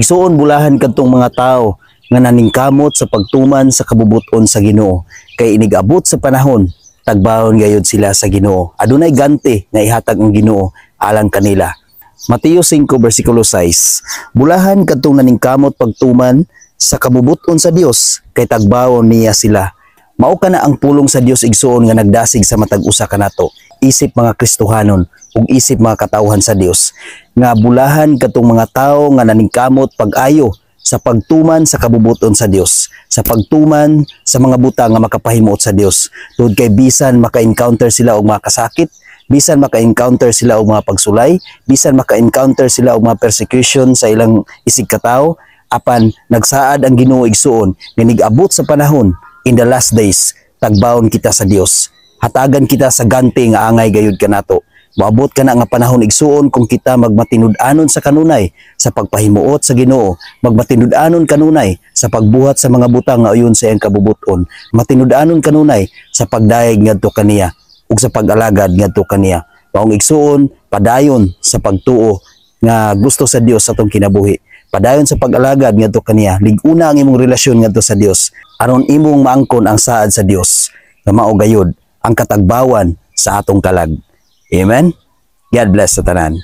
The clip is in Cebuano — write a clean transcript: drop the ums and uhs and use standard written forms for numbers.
Igsuon, bulahan kadtong mga tao nga naningkamot sa pagtuman sa kabubuton sa Ginoo, kay inigabot sa panahon, tagbawon gayud sila sa Ginoo. Adunay ganti nga ihatag ang Ginoo alang kanila. Mateo 5 versikulo 6. Bulahan kadtong naningkamot pagtuman sa kabubuton sa Dios, kay tagbawon niya sila. Mao kana ang pulong sa Dios, igsuon, nga nagdasig sa matag usa kanato isip mga Kristohanon ug isip mga katawhan sa Dios, nga bulahan kadtong mga tawo nga naningkamot pag-ayo sa pagtuman sa kabubuton sa Dios, sa pagtuman sa mga butang nga makapahimuot sa Dios, tungod kay bisan maka-encounter sila og mga kasakit, bisan maka-encounter sila og mga pagsulay, bisan maka-encounter sila og mga persecution sa ilang isig katawo, apan nagsaad ang Ginoo, igsuon, nga nig-abot sa panahon, in the last days, tagbawon kita sa Dios. Hatagan kita sa ganti nga angay gayud kanato. Moabot kana nga panahon, igsuon, kung kita magmatinud-anon sa kanunay sa pagpahimuot sa Ginoo, magmatinud-anon kanunay sa pagbuhat sa mga butang nga ayon sa iyang kabubuton, matinud-anon kanunay sa pagdayeg ngadto kaniya ug sa pag-alagad ngadto kaniya. Maong igsuon, padayon sa pagtuo nga gusto sa Dios sa atong kinabuhi. Padayon sa pag-alagad ngadto kaniya. Lig-una ang imong relasyon ngadto sa Dios aron imong maangkon ang saad sa Dios nga mao gayud ang katagbawan sa atong kalag. Amen. God bless sa tanan.